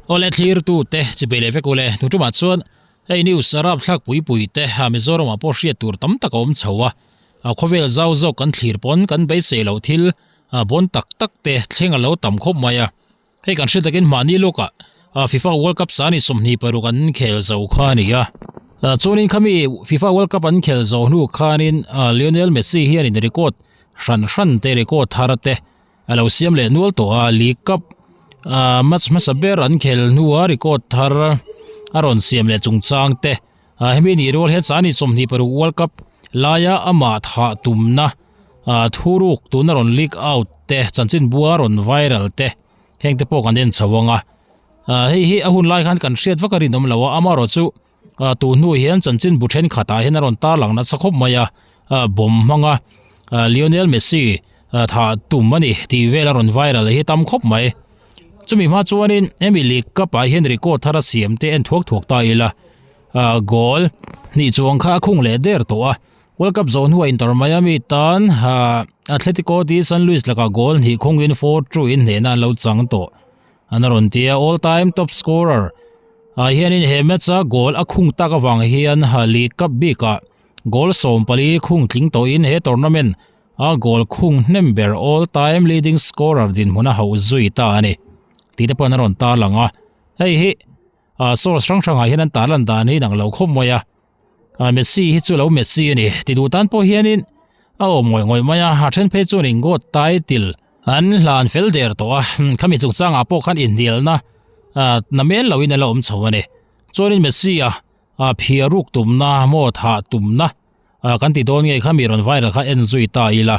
Awle thlirtu te chipei leh vek ule tun tumah chuan hei news arap thlak pui pui te a Mizoram ah pawh hriat tur tam tak a awm chho a, a khawvel zau zawk kan thlir pawn kan beisei loh thil a bawn tak tak te thleng a lo tam khawp mai a, hei kan hriat takin mahni lawkah FIFA World Cup sani 26 an khel zo kha a ni a, chuanin khami FIFA World Cup an khel zo hnu khanin Lionel Messi hianin record hran hran te record thar te A lo siam leh nual tawh a, League Cup ah match hmasa ber an khel hnua record thar a rawn siam leh chungchang te ah hemi nih rual hian Sani 26 World Cup laia amah thah tumna ah thuruk tuna rawn leak out te chanchin bua rawn viral te heng te pawh kan en chho ang a, ah hei hi a hun lai khan kan hriat vak a rinawm lo a, amaherawhchu chu ah tun hnu hian chanchin bu thenkhatah hian a rawn tarlang nasa khawp mai a ah bawm hmanga ah Lionel Messi ah thah tum a ni tih vel a rawn viral hi tam khawp mai chumi hma chuanin hemi league cup ah hian record thar a siam te en thuak thuak ta ila ah goal hnih chuang kha a khung leh der tawh a World Cup zawh hnuah Inter Miami tan ah Atletico de San Luis lakah goal hnih khungin 4-2 in hnehna an lo chang tawh an rawn ti a all time top scorer ah hianin he match a goal a khung tak avang hian League Cup bikah goal 14 khung tling tawhin he tournament a goal khung hnem ber all time leading scorer dinhmun a hauh zui ta a ni tih te pawh an rawn tarlang a hei hi ah source hrang hrangah hian an tarlan dan hi inang lo khawp mai a ah Messi hi chu lo Messi a ni ti duh tan pawh hianin a awm ngawih ngawih mai a a then phei chuan in goat title an hlan fel der tawh a khami chungchangah pawh khan inhnialna ah na mel loin a la awm chho a ni chuanin Messi a ah phiar ruk tumna maw thah tumna ah kan ti dawn nge khami rawn viral kha en zui ta ila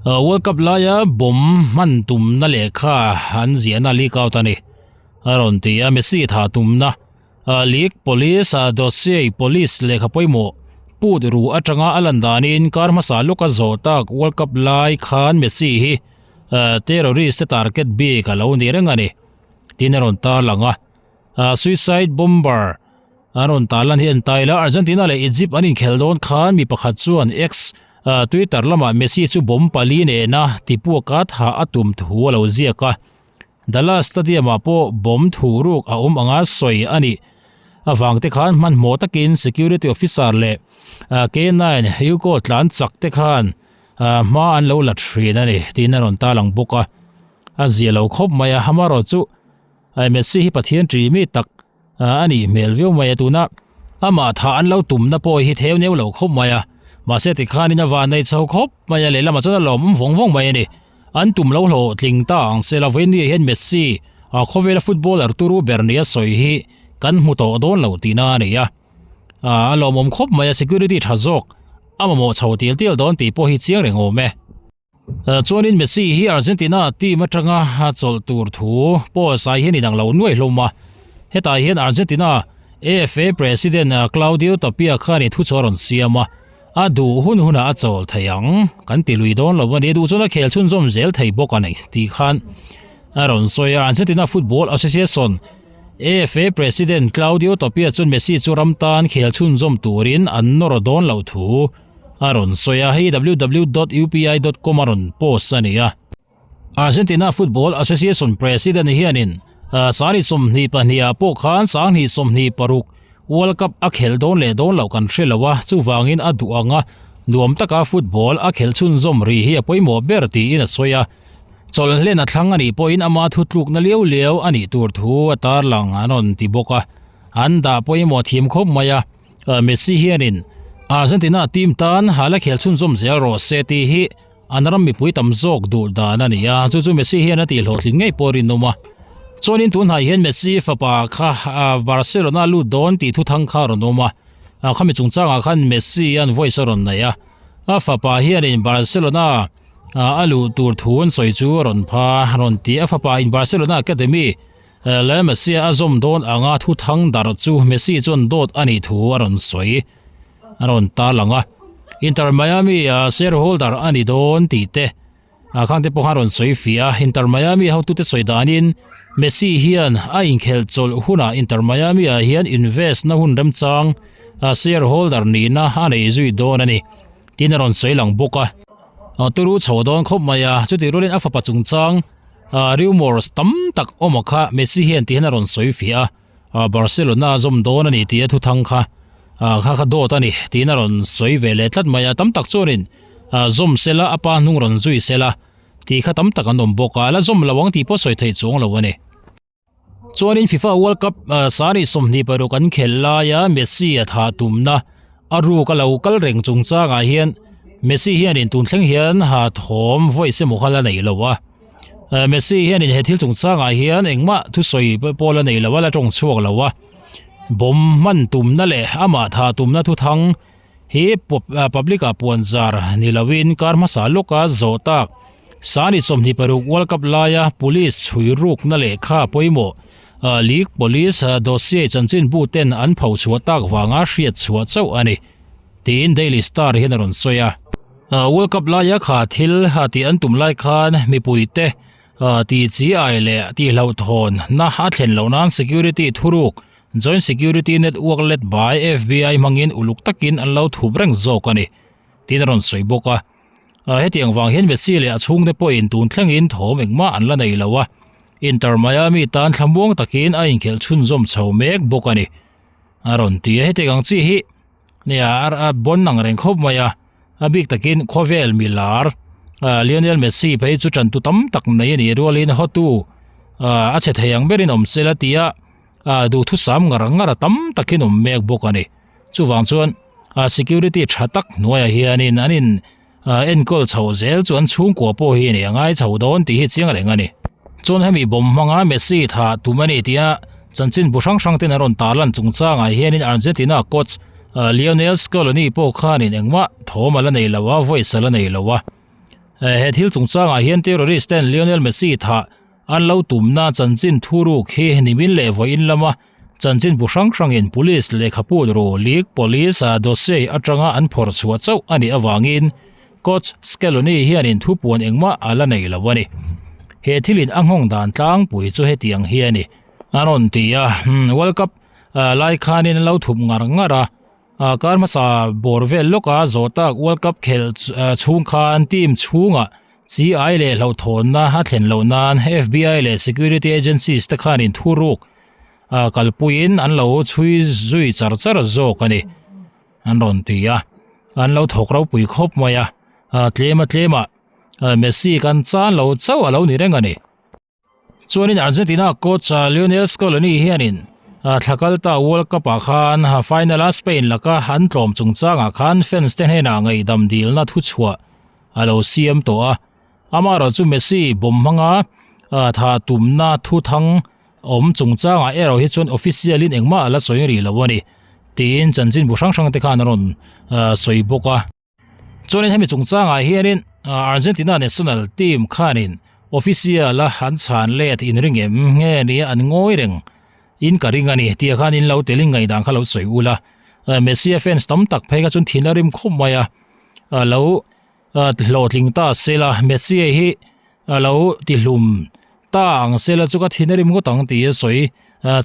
ah World Cup laia bawm hman tumna lehkha an ziahna leak out a ni a rawn ti a Messi thah tumna ah league police ah dossier police lehkha pawimawh put ru atanga a lan danin kar hmasa lawka zawh tak World Cup lai khan Messi hi ah terrorist te target bik a lo ni reng a ni tin a rawn tarlang a ah suicide bomber an rawn tarlan hi a en ta ila Argentina leh Egypt an inkhel dawn khan mi pakhat chuan X ah Twitter lamah Messi chu bomb pali nena tipuaka thah a tum thu a lo ziak a. Dallas Stadium ah pawh bomb thu ruk a awm anga sawi a nih avang te khan hmanhmawh takin security officer leh K9 Hugo tlan chak te khan hma an lo la thin a ni tiin a rawn tarlang bawk a, a zia lo khawp mai a, amaherawhchu Messi hi Pathian ṭi mi tak a nih hmel viau mai a tuna amah thah an lo tumna pawh hi theu neu lo khawp mai a mahse tikhanin a van nei chho khawp mai a lehlamah chuan a lawmawm vawng vawng mai a ni an tum lo hlawh tling ta ang se la vawiin ni ah hian Messi a khawvela footballer turu ber nia sawi hi kan hmu tawh dawn lo tihna a ni a a lawmawm khawp mai a security tha zawk a mamawh chho tial tial dawn tih pawh hi chiang reng awm e. Chuanin Messi hi Argentina team atanga a chawlh tur thu pawh sai hian inang lo nuai hlawm a. Hetah hian Argentina AFA President Claudio Tapia khanin thu chaw a rawn siam a, a duh hun hunah a chawl thei ang kan ti lui dawn lo a ni. A duh chuan a khel chhunzawm zel thei bawk a ni tih khan a rawn sawi a. Argentina Football Association AFA President Claudio Tapia chuan Messi chu ram tan khel chhunzawm turin an nawr dawn loh thu a rawn sawi a, hei www.upi.com a rawn post a ni a. Argentina Football Association President hianin sani 22 ah pawh khan sanghnih 26 World Cup a khelh dawn leh dawn loh kan hre lo a, chuvangin a duh anga nuam taka football a khelh chhunzawm ri hi a pawimawh ber tiin a sawi a. Chawlhlen a thlang a nih pawhin ama thutlukna liau liau a nih tur thu a tarlang an rawn ti bawk a, an dah pawimawh thiam khawp mai a. Messi hianin Argentina team tan hala khel chhunzawm zel rawh se tih hi an ram mipui tam zawk duh dan a ni a, chu chu Messi hian a tih hlawhtlin ngei pawh rinawm a. Chuanin tunhnai hian Messi fapa kha Barcelona lut dawn tih thuthang kha a rawn awm a, khami chungchangah khan Messi an voice a rawn nei a, a fapa hianin Barcelona a luh tur thu an sawi chu a rawn pha a rawn ti a, fapa in Barcelona Academy Le Messi a zawm dawn anga thu thang darh chu Messi chuan dawt a nih thu a rawn sawi a rawn tarlang a. Inter Miami a shareholder a ni dawn tih te a khang te pawh khan a rawn sawi fiah a. Inter Miami hotute sawi danin Messi hian a inkhelh chawlh hunah Inter Miami ah hian invest na hun remchang a shareholder nihna a nei zui dawn a ni tiin a rawn sawi lang bawk a. Turu chho dawn khawp mai a, chutih rualin a fapa chungchang. Rumours tam tak awm a kha Messi hian ti hian a rawn sawi fiah a, Barcelona a zawm dawn a ni tih a thuthang kha kha kha dawt a ni tiin a rawn sawi ve leh tlat mai a, tam tak chuanin zawm sela a pa hnung rawn zui sela tih kha tam tak an awm bawk a, la zawm lo ang tih pawh sawi theih chuang lo a ni. Chuanin FIFA World Cup sani 26 an khelh laia Messi a thah tumna a ruk a lo kal reng chungchangah hian Messi hianin tun thleng hian ha thawm voice emaw kha la nei lo a. Messi hianin he thil chungchangah hian engmah thusawi pawh la nei lo a, la tawng chhuak lo a. Bomb hman tumna leh amah thah tumna thuthang hi public ah puan zar ni loin kar hmasa lawka zawh tak sani 26 World Cup laia police chhui rukna lehkha pawimawh league police dossier chanchinbu ten an pho chhuah tak vanga hriat chhuah chauh a ni tiin Daily Star hian a rawn sawi a. World Cup laia kha thil tih an tum lai khan mipuite tih chi ai leh tih hlauhthawn na a thlen loh nan security thuruk Joint Security Network led by FBI hmangin uluk takin an lo thup reng zawk a ni, tiin a rawn sawi bawk a. Hetiang vang hian Messi leh a chhungte pawhin tun thlengin thawm engmah an la nei lo a, Inter Miami tan thlamuang takin a inkhelh chhunzawm chho mek bawk a ni, a rawn ti a. Hetiang ang chi hi nia a bawn ang reng khawp mai a, a bik takin khawvel milar Lionel Messi phei chu tantu tam tak nei a nih rualin hotu a che thei ang berin awm sela tia ah duhthusam ngar ngar a tam takin awm mek bawk a ni chuvang chuan ah security tha tak hnuaiah hianin an in ah enkawl chhoh zel chu an chhungkua pawh hi a ngai chho dawn tih hi chiang reng a ni chuan hemi bawm hmanga Messi thah tum a ni tia chanchin bu hrang hrang ten an rawn tar lan chungchangah hianin Argentina coach ah Lionel Scaloni pawh khanin engmah thawm a la nei lo a voice a la nei lo a he thil chungchangah hian terrorist ten Lionel Messi thah An lo tumna chanchin thuruk hi nimin leh vawiin lama chanchin bu hrang hrangin Police lehkhapu ru League Police a dossier atanga an phawrh chhuah chauh a nih avangin Coach Scaloni hianin thupuan engmah a la nei lo a ni. He thilin a nghawng dan tlangpui chu hetiang hi a ni. A rawn ti a, World Cup lai khanin an lo thup ngar ngar a, kar hmasa bawr vel lawka zawh tak World Cup khelh chhung khan team chhungah CI leh hlauhthawnna a thlen loh nan FBI leh security agencies te khanin thuruk kalpuiin an lo chhui zui char char zawk a ni an rawn ti a, an lo thawk ropui khawp mai a, tlema tlema Messi kan chan lo chauh a lo ni reng a ni. Chuanin Argentina coach Lionel Scaloni hianin thla kalta World Cup ah khan final a Spain laka an tlawm chungchangah khan fans te hnenah ngaihdam dilna thuchhuah a lo siam tawh a. Amaherawh chu Messi bawm hmanga tha tumna thuthang awm chungchangah erawh hi chuan official in engmah a la sawi rih lo a ni tiin chanchinbu hrang hrang te khan a rawn sawi bawk a. Chuanin hemi chungchangah hianin Argentina national team khanin official a an chhan let inring em nge nia an ngawi reng in ka ring a ni tih khan in lo tel in ngaihdan kha lo sawi ula. Messi a fans tam tak phei kha chuan thin a rim khawp mai a, lo hlawhtling ta sela Messi hi a lo tihlum ta ang sela chu ka thin a rim ngawt ang tih a sawi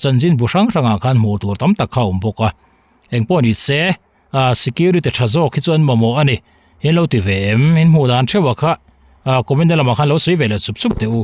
chanchin bu hrang hrangah khan hmuh tur tam tak kha a awm bawk a, engpawh ni se. Ah security tha zawk hi chu an mamawh a ni. In lo ti ve em? In hmuh dan theuh ah kha ah comment na lamah khan lo sawi ve leh chup chup teh u.